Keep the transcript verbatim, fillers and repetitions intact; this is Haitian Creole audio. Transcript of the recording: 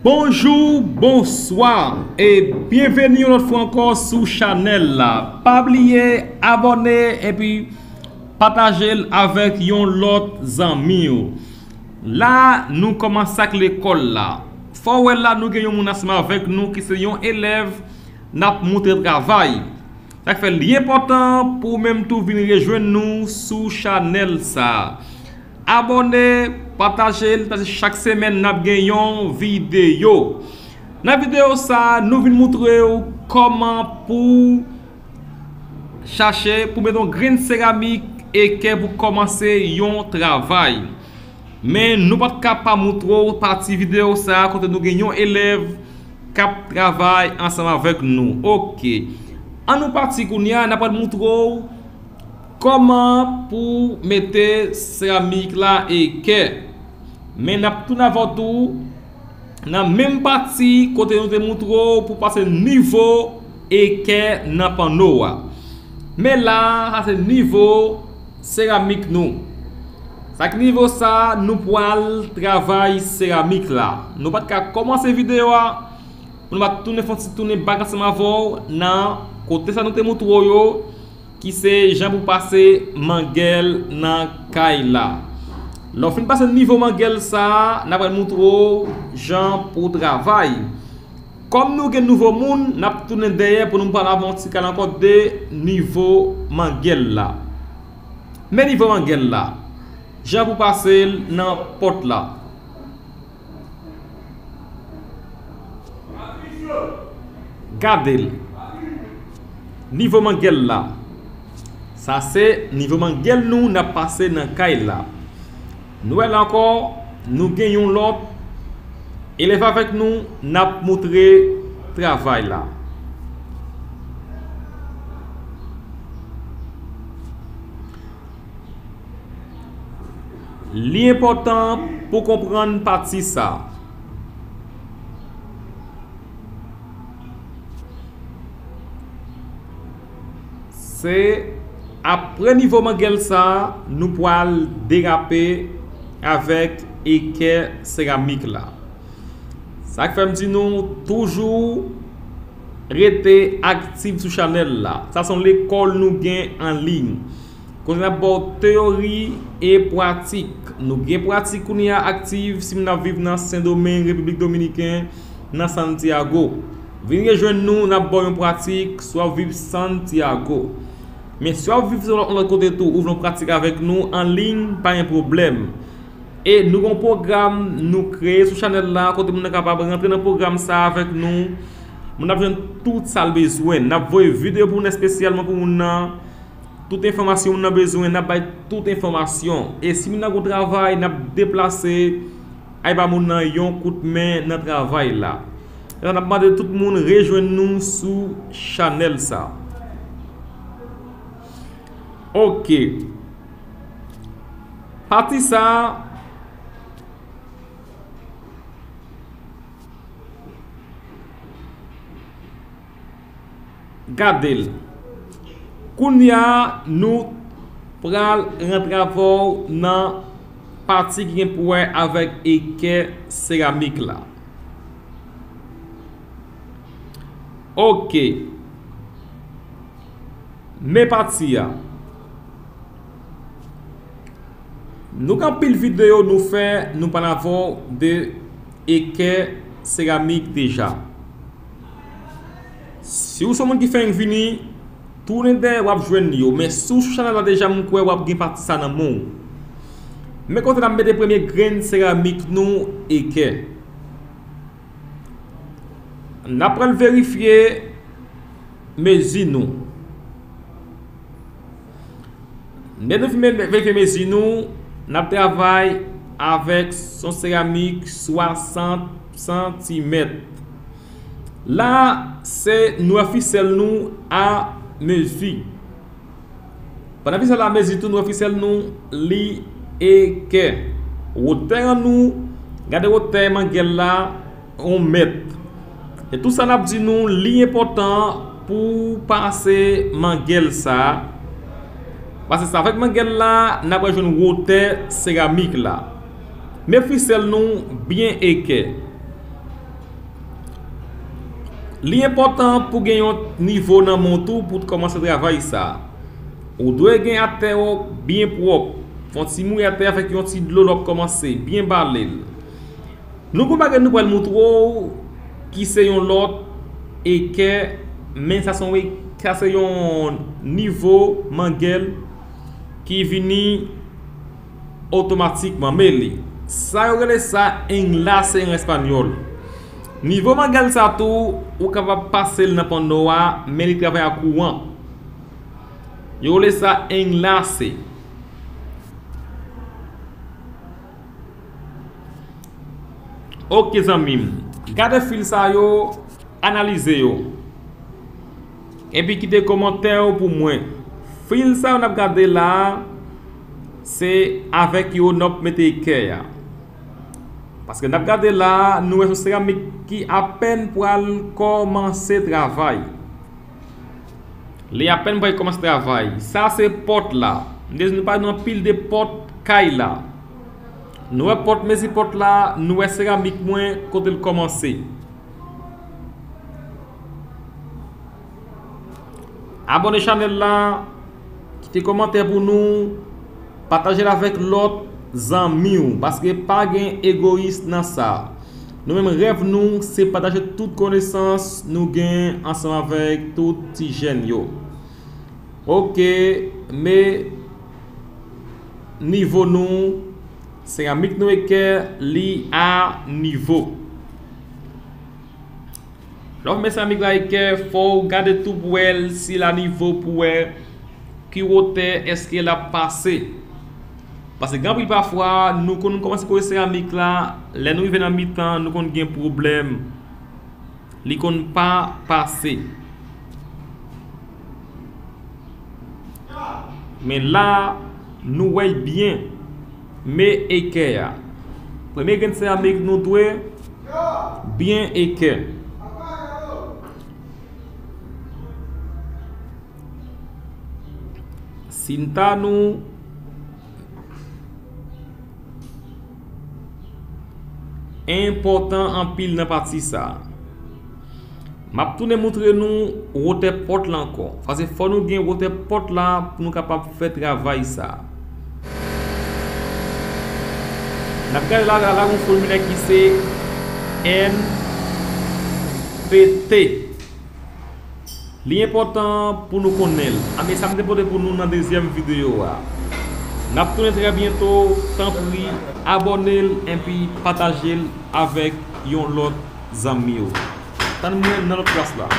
Bonjou, bonswa, e byenveni yon lòt fwa ankò sou chanèl la. Pa bliye abòne epi pataje l avèk yon lòt zanmi w. La, nou kòmanse ak lekòl la. Fò w wè la, nou gen yon moun ansanm avèk nou ki se yon elèv n ap montre travay. Sa k fè li enpòtan pou w menm tou vin rejwenn nou sou chanèl sa a. Abòne, pataje l, paske chak semèn n ap gen yon videyo. Nan videyo sa a, nou vin montre w kòman pou w chache pou mete yon grenn seramik ekè pou kòmanse yon travay. Men nou pa t ka pa montre w pati videyo sa a kote nou gen yon elèv k ap travay ansanm avèk nou. Oke. An nou pati kounye a, n ap pral montre w kòman pou mete seramik la ekè. Men n ap tounen avè w tou nan menm pati kote nou te montre w pou pase nivo ekè nan panno a. Men la, sa se nivo seramik nou. Sa ki nivo sa, nou pral travay seramik la. Nou pa t ka kòmanse videyo a pou nou pa t tounen fè yon ti tounen bak ansanm avè w nan kote sa nou te montre w yo, ki se jan pou pase mangèl nan kay la. Lè w fin pase nivo mangèl sa a, n ap pral montre w jan pou w travay. Kòm nou gen nouvo moun, n ap tounen dèyè pou nou pale avè w yon ti kal ankò de nivo mangèl la. Men nivo mangèl la, jan pou pase l nan pòt la. Gade l. Nivo mangèl la. Sa se nivo mangèl nou n ap pase nan kay la. Nou wè la ankò, nou gen yon lòt elèv avèk nou, n ap montre travay la. Li enpòtan pou konprann pati sa. Se apre nivo mangèl sa, nou pral derape avèk ekè seramik la. Sa k fè m di nou toujou rete aktif sou chanèl la. Sa se yon lekòl nou gen an liy. Kote n ap ba w teyori e pratik. Nou gen pratik kounye a aktif si moun ap viv nan Sendomeng, Repiblik Dominiken, nan Santiago. Vin rejwenn nou, n ap ba w yon pratik si w ap viv Santiago. Men si w ap viv yon lòt kote tou, ou vle yon pratik avèk nou an liy, pa gen pwoblèm. E nou gen yon pwogram nou kreye sou chanèl la kote moun nan kapab rantre nan pwogram sa a avèk nou. Moun nan ap jwenn tout sa l bezwen. N ap voye videyo pou moun nan espesyalman pou moun nan. Tout enfòmasyon moun nan bezwen, n ap bay tout enfòmasyon. E si moun nan gon travay, n ap deplase, al ba moun nan yon kout men nan travay la. N ap mande tout moun rejwenn nou sou chanèl sa. Oke. Pati sa, gade l. Kounye a, nou pral rantre avè w nan pati ki gen pou wè avèk ekè seramik la. Oke. Men pati a. Nou gen anpil videyo nou fè, nou pale avè w de ekè seramik deja. Si w se yon moun ki fenk vini, tounen dèyè w ap jwenn yo. Men si w sou chanèl la deja, m kwè w ap gen pati sa nan men w. Men kote n ap mete premye grenn seramik nou ekè. N ap pral verifye mezi nou. Lè nou fin verifye mezi nou, n ap travay avèk yon seramik swasant santimèt. La, se nou wè fisèl nou a mezi. Pandan fisèl la mezi tou, nou wè fisèl nou li ekè. Wotè an nou, gade wotè mangèl la, yon mèt. E tou sa n ap di nou, li enpòtan pou w pase mangèl sa. Pase sa avèk mangèl la, n ap jwenn wotè seramik la. Men fisèl nou byen ekè. Li enpòtan pou gen yon nivo nan men w tou pou w kòmanse travay sa. Ou dwe gen atè w byen pwòp. Fè yon ti mouye atè avèk yon ti dlo lè w ap kòmanse, byen bale l. Nou gen yon bagay nou pral montre w ki se yon lòt ekè, men sa se yon, sa se yon nivo mangèl ki vini otomatikman, men li. Sa yo rele sa enlace an espanyòl. Nivo mangèl sa tou, ou kapab pase l nan panno a, men li travay ak kouran. Yo rele sa enlace. Ok, zanmi m. Gade fil sa yo, analize yo. Epi kite kòmantè w pou mwen. Fil sa yo n ap gade la a, se avèk yo n ap mete ekè a. Paske n ap gade la a, nou wè se yon seramik ki apèn pral kòmanse travay. Li apèn pral kòmanse travay. Sa se pòt la. M te di nou pa nan pil de pòt kay la. Nou wè pòt, mezi pòt la, nou wè seramik mwen kote l kòmanse. Abòne chanèl la, kite kòmantè pou nou, pataje l avèk lòt zanmi w, paske pa gen egoyis nan sa. Nou menm rèv nou se pataje tout konesans nou gen ansanm avèk tout ti jèn yo. Ok, men nivo nou, seramik nou ekè, li a nivo. Lè w fè seramik la ekè, fò w gade tou pou wè l, si l a nivo pou wè ki wotè èske l ap pase. Paske gen anpil pafwa, nou konn kòmanse kore seramik la, lè nou rive nan mitan, nou konn gen pwoblèm. Li konn pa pase. Men la, nou wè l byen. Men ekè a. Premye grenn seramik nou dwe byen ekè. Sinta nou enpòtan anpil nan pati sa a. M ap tounen montre nou wotè pòt la ankò. Paske fò nou gen wotè pòt la pou nou kapab fè travay sa a. N ap gade la, la, la, yon fòmilè ki se N P T. Li enpòtan pou nou konnen l. A, men sa m te pote pou nou nan dezyèm videyo a. N ap tounen trè byento. Tanpri, abòne l epi pataje l avèk yon lòt zanmi w. Tann mwen nan lòt klas la.